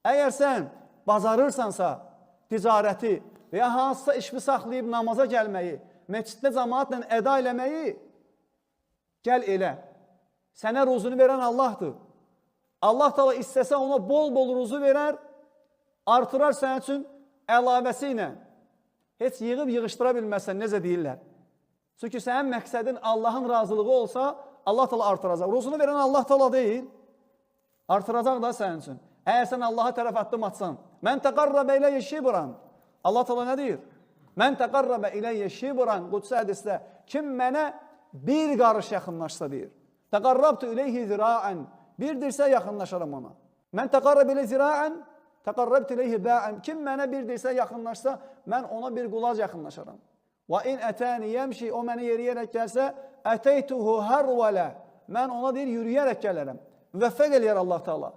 Əgər sən bacarırsansa ticarəti və ya hansısa işini saxlayıb namaza gəlməyi, məsciddə cəmaatla əda eləməyi, gəl elə. Sənə ruzunu verən Allahdır. Allah Teala istəsə ona bol-bol ruzu verər, artırar sənin üçün əlavəsi ilə. Heç yığıb yığışdıra bilməzsən, necə deyirlər. Çünki sənin məqsədin Allahın razılığı olsa, Allah Teala artıracaq. Ruzunu verən Allah Teala deyil, artıracaq da sənin üçün. Əgər sən Allaha tərəf addım atsan, mən təqarrabə iləyyə şibran. Allah Teala nə deyir? Mən təqarrabə iləyyə şibran, qudsi hədisdə, kim mənə bir qarış yaxınlaşsa deyir. Təqarrabtu ileyhi ziraən. Bir dirsə yaxınlaşaram ona. Mən təqarrab ilə ziraən, təqarrabtu ileyhi ba'an. Kim mənə bir dirsə yaxınlaşsa, mən ona bir qulac yaxınlaşaram. Və in ətəni yəmşi, o məni yeriyərək gəlsə, əteytuhu hərvələ. Mən ona deyir, yürüyərək gələrəm. Müvəffəq eləyər Allah Teala.